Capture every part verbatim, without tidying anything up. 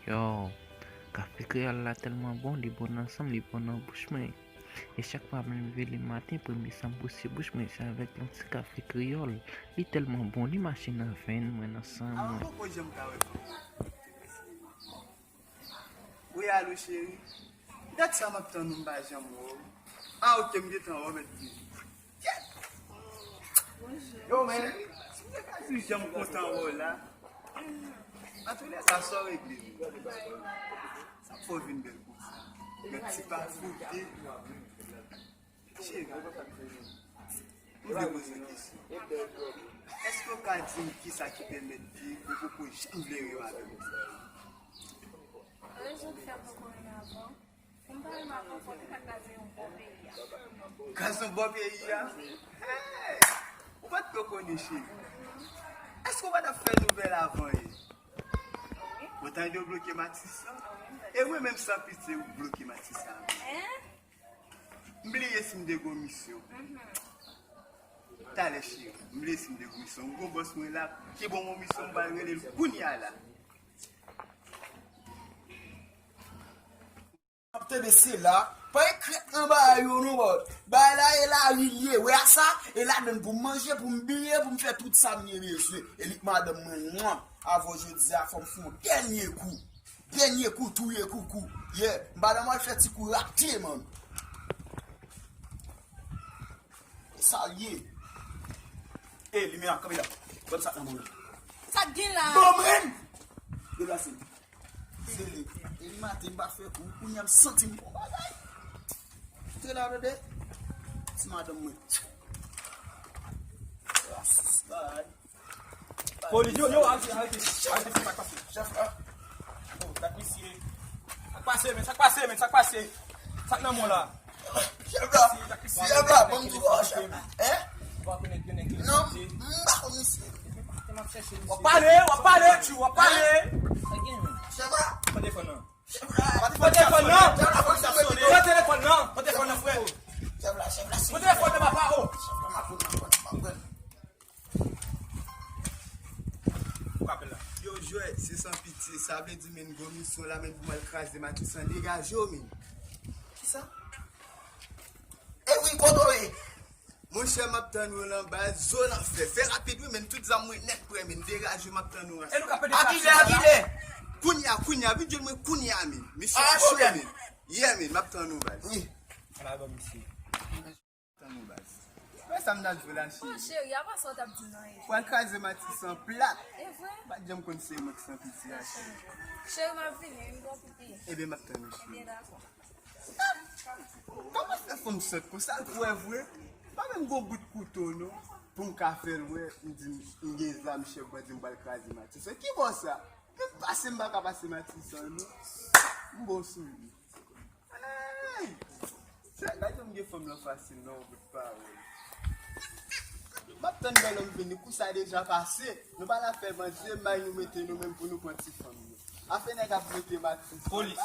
Yo, kafe kreyòl la tèlman bon, li bon nan san m, li bon nan bouch mwen. E chak fwa m leve le maten, premye sa m pwose bouch mwen, se avèk yon ti kafe kreyòl. Li tèlman bon, li mache nan venn mwen, nan san mwen. Avan poko janm ka wè fanm. Wi, alo, cheri. Dat sa m ap tann ou, m pa janm wè w. Ah, ok, m gentan wè w, mèt vini. Yo, men, si m te ka di jan m kontan wè w la. Antoulèka, sa w regle? Sa k fè w vin bèl konsa? Yon ti pa foute. Cheri, m vle poze w kesyon. Èske w ka di m kisa ki pèmèt ke ou poko janm vle renmen avè m? Rezon ki fè m poko renmen avè w, pou m pa renmen avè w, fò w te ka kraze yon bò peyi a. Kraze yon bò peyi a? Hey! Ou pa t ko konnen, cheri. Èske w pa t ap fè nouvèl avan ye? Ou tande yo bloke Matisan? E mwen menm san pitye ou bloke Matisan. M bliye si m te gon misyon. Talè cheri, m bliye si m te gon misyon. M gon bòs mwen la, ki bon gon misyon, m pral rele l kounya la. Ap tande se la, pa ekrèt nan bagay yo non, bòt. Bagay la e lari l ye, wè a sa, e ladann pou m manje, pou m biye, pou m fè tout sa m gen bezwen. E li k madanm mwen, mwen, avan jodi a, fò m fè yon dènye kou. Dènye kou, touye koukou. Yeah, m pa nan mwen fè ti kou rapide, man. E sa l ye. E, limyè a, kanpe la. Ban m sa nan mwen. Sa k gen la? Ban mwen! Deplase. Se li. E li maten, m pa fè kou. Kounye a, m santi m bon bagay. Te la, tande. Ti madanm mwen. Rasis, bagay. Polis, yo, yo, arete, arete, arete, sa k pase? Chèf la. Oh, gad misye. Sa k pase, men, sa k pase, men, sa k pase? Sa k nan men w la? Chèf la, chèf la, ban m di w, chèf la. Hein? Non, m pa konn misye. W ap pale, w ap pale, tchou, w ap pale. Chèf la. Pran telefòn nan. Pran telefòn nan. Pran telefòn nan. Pran telefòn nan, frè. Chèf la, chèf la. Pran telefòn nan, papa, oh. Ou ka apèl la. Yo, jwè, se san pitye. Sa vle di, men, gwo misyon la, men, pou m al kraze Matisan, degaje w, men. Kisa? E wi, kote w ye? Monchè, m ap tann ou lan baz, zo nan fè. Fè rapid, wi, men, tout zam mwen nèt prè, men, degaje, m ap tann ou ansanm. A kilè, a kilè? Kounya, kounya, vin jwenn mwen kounya, men. Misyon gwo, men. Yeah, men, m ap tann ou, baz. Wi. Ala bon, misye. Tann ou, baz. Wè sa m t ap di w la, cheri. Oh, cheri, apa sa w t ap di m nan ye? Pral kraze Matisan plat. E vre? Pa t janm konn se mwen ki san pitye a, cheri. Cheri, m ap vini, wi, m gon pipi. Ebyen, m ap tann ou, cheri. Ebyen, dakò. Kòman fè fanm sòt konsa, l kwè vre? M pa menm gon bout kouto, non. Pou m ka fè l wè, m di m gen zam, chèf bandi, m pral kraze Matisan. Ki bò sa? Menm pase, m pa ka pase Matisan, non. M bon sou li. Hey! Chèf, gade m gen fanm lan fasil, non, bout pawòl. M ap tann bèlòm vini, kou sa deja pase. Nou pa la fè manje, may nou mete nou menm pou nou pran ti fanm yo. Afè nèg ap mete Matisan. Polis.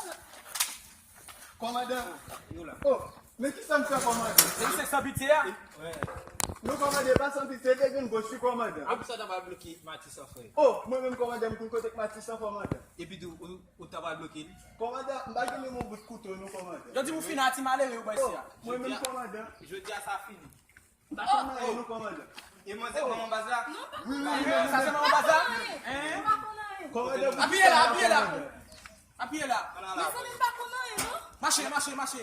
Kòmandan. Yo la. Oh, men kisa m fè kòmandan? Se li se san pitye a? Non, kòmandan, pa san pitye, se te vin gòch wi, kòmandan. Apre sa, w ta pral bloke Matisan, frè. Oh, mwen menm kòmandan, m konn kote k Matisan, kòmandan. Epi tou, ou, ou ta pral bloke li? Kòmandan, m pa gen menm yon bout kouto, non, kòmandan. Yo di m ou fin a ti malere, ou bay si a. Mwen menm, kòmandan. Jodi a, sa fini. M pa konn anyen, non, kòmandan. E manzè manman baz la? Non, pa konn anyen. Wi, wi, wi. Sa se manman baz la? Hein? Kòmandan, apiye la, apiye la. Apiye la. Mezanmi, m pa konn anyen, non. Mache, mache, mache.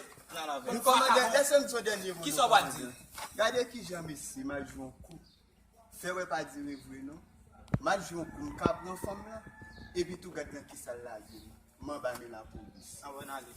Wi, kòmandan, lèse m di yon dènye mo. Kisa w pral di? Gade kijan mesye m al jwe yon kou. Fè wè pa dire vre, non. M al jwe yon kou, m ka pran fanm lan. Epi tou gad nan kisa l lage m. M anba men lapolis. Ann ale.